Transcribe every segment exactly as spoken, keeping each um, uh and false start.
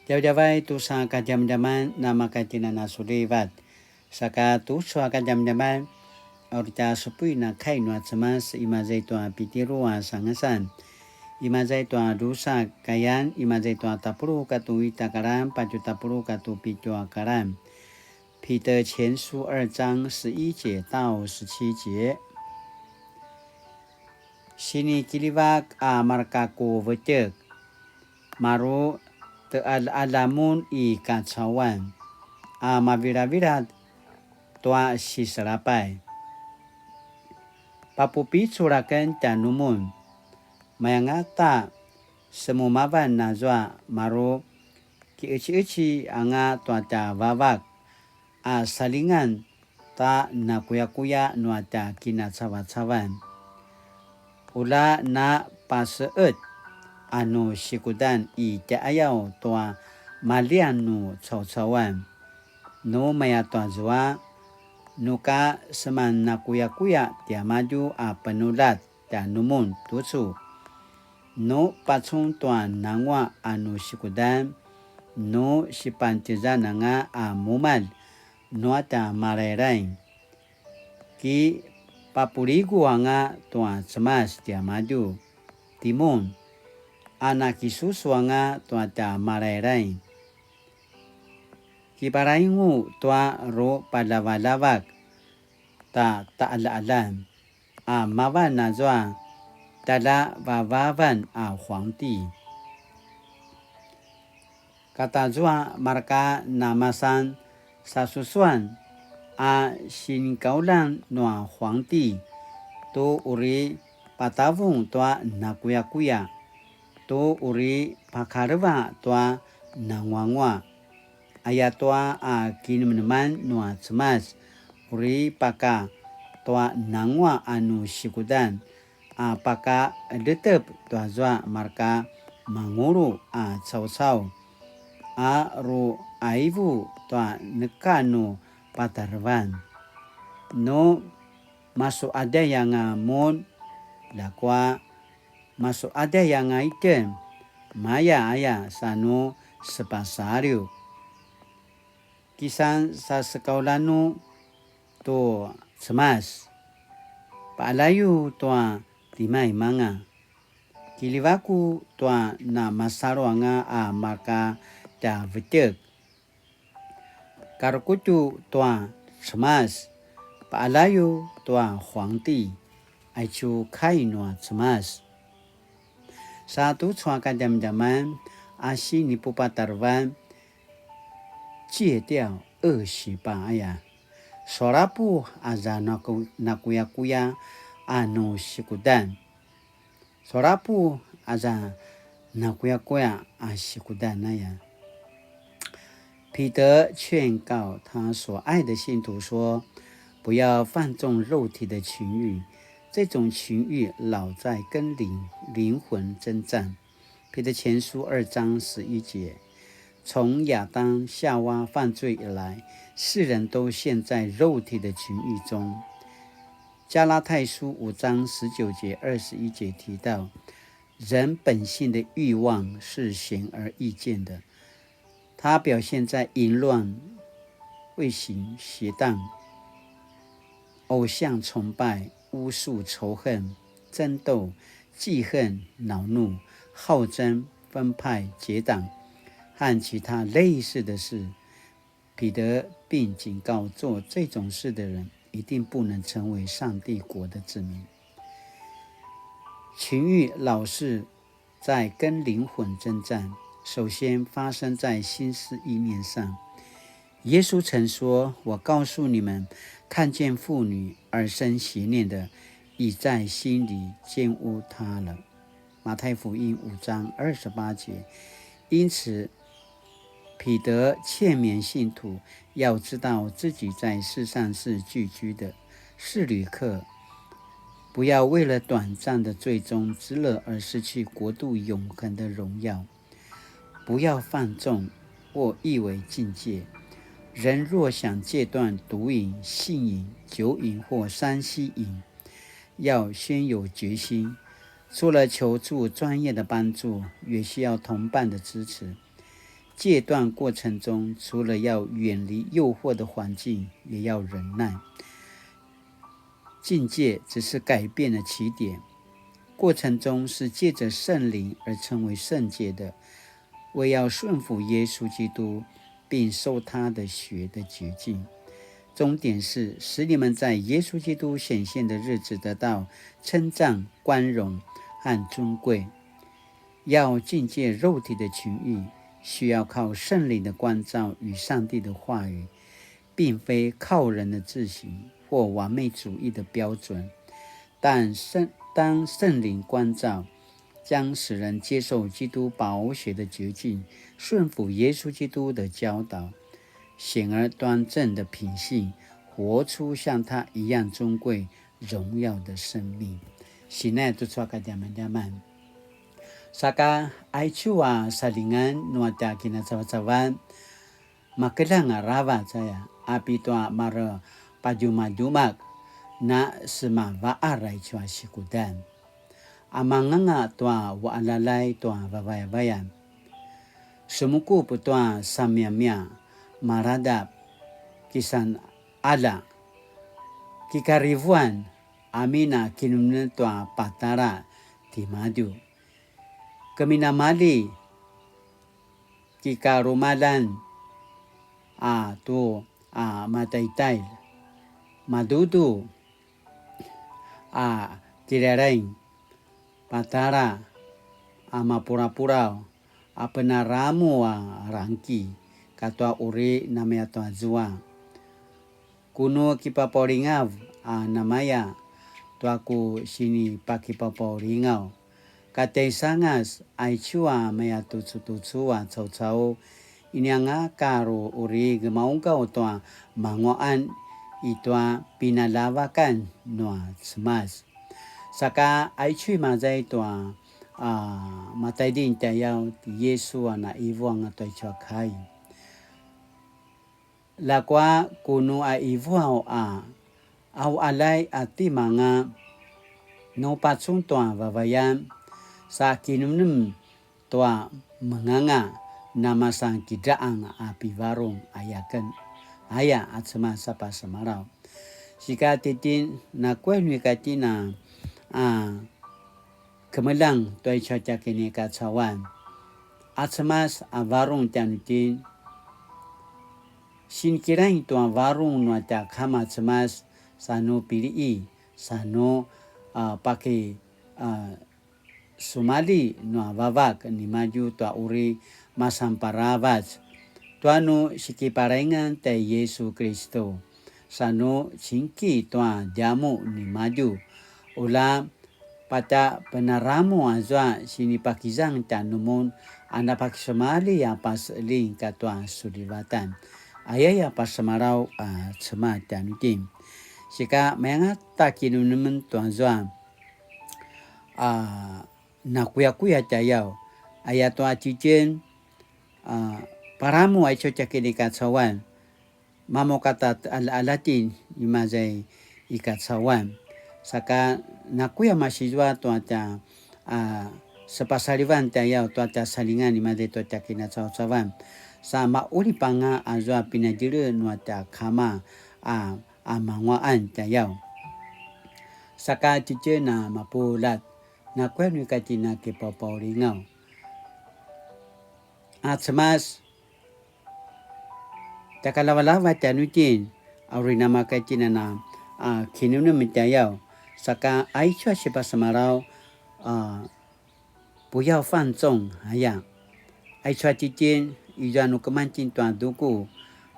Djavadjavay tusa kadjamadjaman namakatjinanasulivat. Saka tucu a kadjamadjaman, a uri tja supuin a kai nua Cemas, imaza i tua Pitiru a sangasan, imaza i tua drusa kayan, imaza i tua tapuluq katua ita a karan, patje tapuluq katua pitju a karan. 彼得前书二章十一节到十七节。 Sinikiljivak a marka ku vetjek, maru teqaljaqalja mun i kacauan a mavilavilad tua siselapay. Papupicul aken tjanumun, mayangata semumavan azua maru kiqeciqeci anga tua tja vavak a saljingan ta nakuyakuya nua tja kinacavacavan. Ula na paseqet a nu sikudan i tjaqayaw tua maljian nu caucauan. Nu maya tua zua, nu ka seman nakuyakuya tiamadju a penuljat tjanumun tucu. Nu pacun tua nanguaq a nu sikudan, nu sipantjezan anga a mumalj nua tja Malailai. Kipapuligu anga tua Cemas tiamadju, timun, a nakisusu anga tua tja Malailai. Kiparaingu tua rupaljavaljavak ta taqaljaqaljan a mavan azua tjaljavavavan a huangti. Katazua marka namasan sasusuan a sinkauljan nua huangti tu uri patavung tua nakuyakuya, tu uri pakaleva tua nanguanguaq. Ayatua a kinemeneman nua Cemas, uri paka tua nanguaq a nu sikudan, a paka letep tuazua marka mangulu a caucau, a ruaivu tua neka nu patarevan. Nu masuqadjay anga mun, ljakua masuqadjay anga itjen, maya aya sa nu sepasaliw. Kisan sasekaulanu tu Cemas, paqaljayu tua timaimanga. Kiljivaku tua namasalu anga a marka tja vetjek. Karukutju tua Cemas, paqaljayu tua huangti, aicu kai nua Cemas. Sa tucu a kadjamadjaman a sinipupatarevan, 戒掉恶习吧 aya. Surapu aza naku-, nakuyakuya a nu sikudan. Surapu aza nakuyakuya a sikudan aya. 彼得劝告他所爱的信徒说：“不要放纵肉体的情欲，这种情欲老在跟灵，灵魂征战。”彼得前书二章十一节。从亚当夏娃犯罪以来，世人都陷在肉体的情欲中。加拉太书五章十九节、二十一节提到，人本性的欲望是显而易见的，它表现在淫乱、味行、邪荡、偶像崇拜、巫术、仇恨、争斗、记恨、恼怒、好争、分派、结党和其他类似的事。彼得并警告，做这种事的人一定不能成为上帝国的子民。情欲老是在跟灵魂征战，首先发生在心思意念上。耶稣曾说：“我告诉你们，看见妇女而生邪念的，已在心里奸污她了。”马太福音五章二十八节。因此，彼得劝勉信徒要知道自己在世上是寄居的，是旅客，不要为了短暂的罪中之乐而失去国度永恒的荣耀。不要放纵或易为境界。人若想戒断毒瘾、性瘾、酒瘾或三C瘾，要先有决心。除了求助专业的帮助，也需要同伴的支持。戒斷过程中，除了要远离诱惑的环境，也要忍耐。境界只是改变的起点，过程中是借着圣灵而成为圣洁的，为要顺服耶稣基督，并受他的血的洁净。终点是使你们在耶稣基督显现的日子得到称赞、光荣和尊贵。要禁戒肉体的情欲，需要靠圣灵的光照与上帝的话语，并非靠人的自省或完美主义的标准。但圣，当圣灵光照，将使人接受基督宝血的洁净，顺服耶稣基督的教导，显而端正的品性，活出像他一样尊贵荣耀的生命。Sinai tucu a kadjamadjaman. Saka aicu a salingan nua tja kinacavacavan, makeljang aravac aya, a pitua mare padjumadjumak, na semavaar aicu a sikudan. A manganga tua ualalay tua vavayavayan. Semukup tua samiamia, maradap, kisan ala, kikarivuan, amin a kinemnem tua patara timadju. Keminamali, kikarumalan, a tu, a mataitai, madudu, a kilalaing, patara, a mapurapuraw, a penaramu a rangki, katua uri namaya tua zua. Kunu kipapaulingav a namaya tua ku sinipakipapaulingaw. Katjaisangas aicu a maya tucutucu a caucau, inianga karu uri gemaugaw tua manguaqan i tua pinaljavakan nua Cemas. Saka aicu i mazay tua, a, mataiding tjayaw ti Yisu a naivuanga tua aicu a kai. Ljakua kunu a ivuaw a, a uqaljay a timanga, nu pacun tua vavayan, sa kinemnem tua menganga, namasan kidraang a pivarung ayaken, aya a Cemas a pasemalaw. Sika titjen, nakuya nu ika tjen a, a, kemeljang tua aicu a tja kinikacauan. A Cemas a varung tjanuitjen. Sinikilaing tua varung nua tja Kama Cemas, sa nu piliqi, sa nu, a, paki, a, sumalji nua vavak nimadju tua uri masan paravac, tua nu sikipalaingan tjai Yisu Kristu, sa nu cingki tua djamuq nimadju. Ula patje penaramu azua sinipakizang tjanumun a napakisumalji a paseqeljing katua sulivatan. Ayaya pasemalaw a Cemas tjanuitjen. Sika mayanga ta kinemnemen tuazua a nakuyakuya tjayaw, ayatua tjitjen, a, paramu aicu tja kinikacauan, mamukata alatjin i mazay i kacauan. Saka nakuya masizua tua tja, a, sepasalivan tjayaw tua tja salingan i mazay tua tja kinacaucauan. Sa maqulip anga azua pinadjele nua tja Kama, a, a manguaqan tjayaw. Saka tjitjen a mapuljat, nakuya nu ika tjen a kipaupaulingaw. A Cemas, tjakalavalava tjanuitjen, a uri namakaya tjen a, a, kinemnem tjayaw, saka aicu a sipasemalaw, a, 不要放縱 aya. Aicu a tjitjen, izua nu keman tjen tua duku,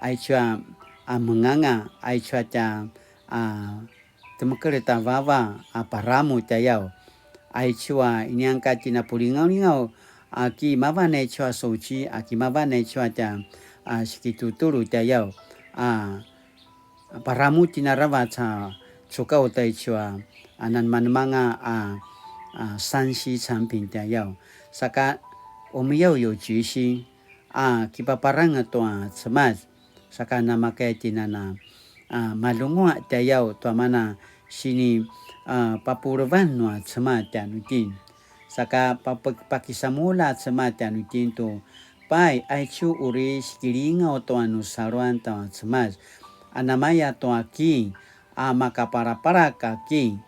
aicu a, a menganga, aicu a tja, a, temekel ta vava a paramu tjayaw. Aicu a inianga tjen a pulingalingaw, a ki mavan aicu a sauci, a ki mavan aicu a tja, a, sikitutulu tjayaw. A, paramu tjen aravac a cukaw taicu a, a nanemanemanga a, a, 三C产品 tjayaw. Saka umiyaw 有决心, a, kipaparangez tua Cemas. Saka namakaya tjen a, a, malunguaq tjayaw tua mana sini, a, papulevan nua Cemas tjanuitjen. Saka pape-, pakisamulja Cemas tjanuitjen tu Pai, aicu uri sikilingaw tua nu saluan tua Cemas, a namaya tua king, a makaparaparak a king.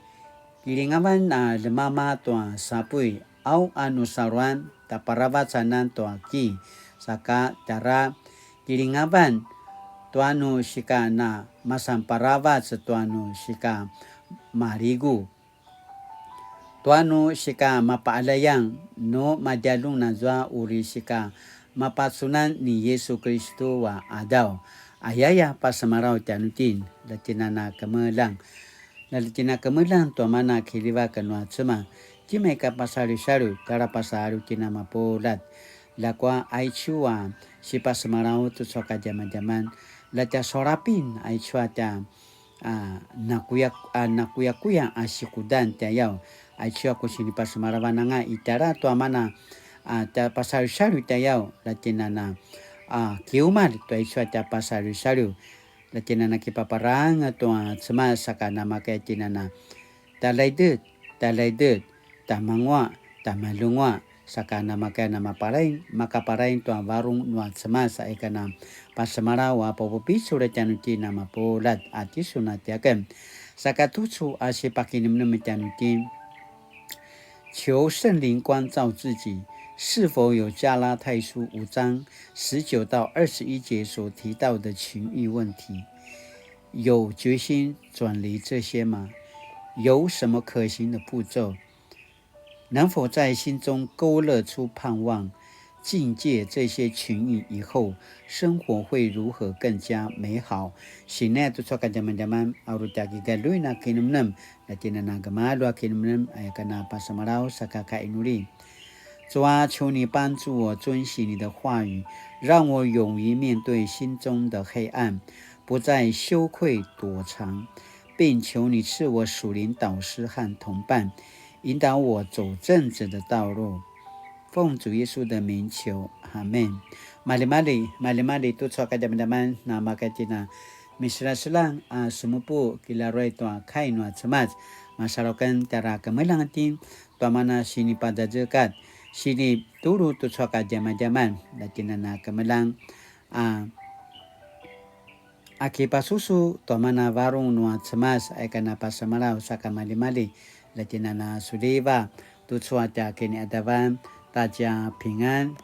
Kilingavan a lemama tua sapuy, au a nu saluan, tjaparavacanan tua king, saka tjara kilingavan tua nu sika na masanparavac tua nu sika maligu. Tua nu sika mapaalayang, nu madjalun azua uri sika mapacunan ni Yesu Kristu a qadaw. Ayaya pasemalaw tjanuitjen, la tjinana kemeljang. La tjinana kemeljang tua mana kiljivak nua Cemas, timaika pasaljusalju, tjara pasalju tjinana mapuljat. Ljakua aicu a sipasemalaw tucu a kadjamadjaman, la tja sualapin aicu a tja a, nakuya-, a, nakuyakuya a sikudan tjayaw. Aicu a ku sinipasemalavan anga i tjara tua mana, a, tja pasaljusalju tjayaw, la tjinana, a, kiumalj tua aicu a tja pasaljusalju, la tjinana kipaparang tua Cemas saka namakaya tjinana. Tjaljaidet, tjaljaidet, tjamangua, tjamaljungua, saka namakaya namaparain, makaparain tua varung nua Cemas, ika na pasemalaw a papupicul tjanuitjen a mapuljat a tisun a tiaken. Saka tucu a sipakinemnem tjanuitjen, 求圣灵光照自己，是否有加拉太书五章十九到二十一节所提到的情欲问题？有决心转离这些吗？有什么可行的步骤？ 能否在心中勾勒出盼望，禁戒这些情欲以后，生活会如何更加美好？Sine tucu a kadjamadjaman, a uri tja kigaljuin a kinemnem, la tjinana gemalju a kinemnem, aya kana pasemalaw saka kainuli. 主啊，求你帮助我遵行你的话语，让我勇于面对心中的黑暗，不再羞愧躲藏，并求你赐我属灵导师和同伴，引导我走正直的道路。奉主耶稣的名求，阿们。Maljimalji, maljimalji tucu a kadjamadjaman, namakaya tjinana miseljaseljang a semupu kilaruay tua kai nua Cemas, masalu aken tjara kemeljang itjen, tua mana sinipadjadjekat, sinitulu tucu a kadjamadjaman, la tjinana kemeljang, a, a kipasusu tua mana varung nua Cemas, aya kana pasemalaw saka maljimalji, la tjinana suliva, tucu a tja kiniqadavan, ta tja pingan,